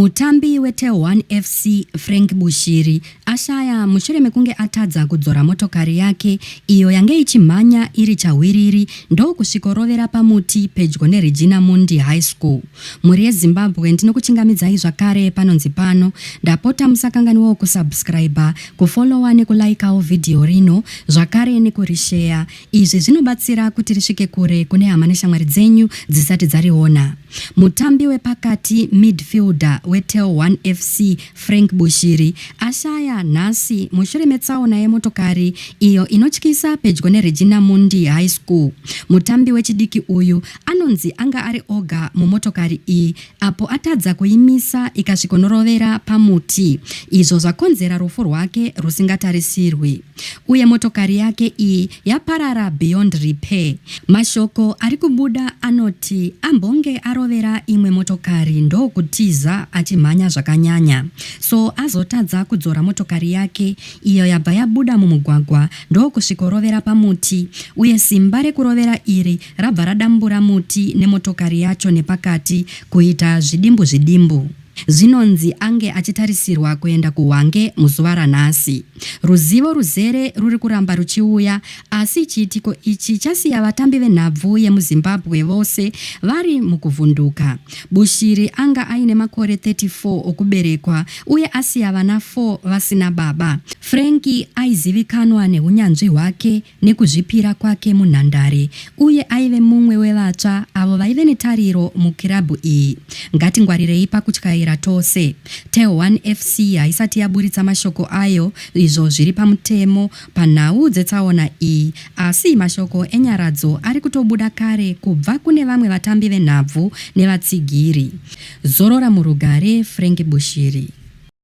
Mutambi weTel One FC Frank Bushiri ashaya mushure mekunge atadza kudzora motokari yake iyo yange ichimhanya iri chahwiriri ndokusvikorovera pamuti pedyo neRegina Mundi High School. Mhuri yeZimbabwe ndinokuchingamidzai zvakare panonzi pano. Ndapota musakanganwawo kusubscriber, kufollowa nekulaikawo vhidhiyo rino zvakare nekurisheya. Izvi zvinobatsira kuti risvike kure kune hama neshamwari dzenyu dzisati dzariona. Mutambi wepakati, midfielder, weTel One FC, Frank Bushiri, ashaya nhasi mushure metsaona yemotokari iyo inotyisa pedyo neRegina Mundi High School. Mutambi wechidiki uyu anonzi anga ari oga mumotokari iyi apo atadza kuimisa ikasvikonorovera pamuti izvo zvakonzera rufu rwake rwusingatarisirwi. Uye motokari yake iyi yaparara beyond repair. Mashoko ari kubuda anoti ambonge arovera imwe motokari ndokutiza achimhanya zvakanyanya so azotadza kudzora motokari yake iyo yabva yabuda mumugwagwa ndokusvikorovera pamuti uye simba rekurovera iri rabva radambura muti nemotokari yacho nepakati kuita zvidimbu zvidimbu. Zvinonzi ange achitarisirwa kuenda kuHwange muzuva ranhasi. Ruzivo ruzere ruri kuramba ruchiuya asi chiitiko ichi chasiya vatambi venhabvu yemuZimbabwe vose vari mukuvhunduka. Bushiri anga aine makore 34 okuberekwa uye asiya vana 4 vasina baba. Frank aizivikanwa nehunyanzvi hwake nekuzvipira kwake munhandare uye aive mumwe wevatsva avo vaive netariro mukirabhu iyi. Ngatingwarirei pakutyaira tose. Tel One FC haisati yaburitsa mashoko ayo izvo zviri pamutemo panhau dzetsaona iyi asi mashoko enyaradzo ari kutobuda kare kubva kune vamwe vatambi venhabvu nevatsigiri. Zorora murugare Frank Bushiri.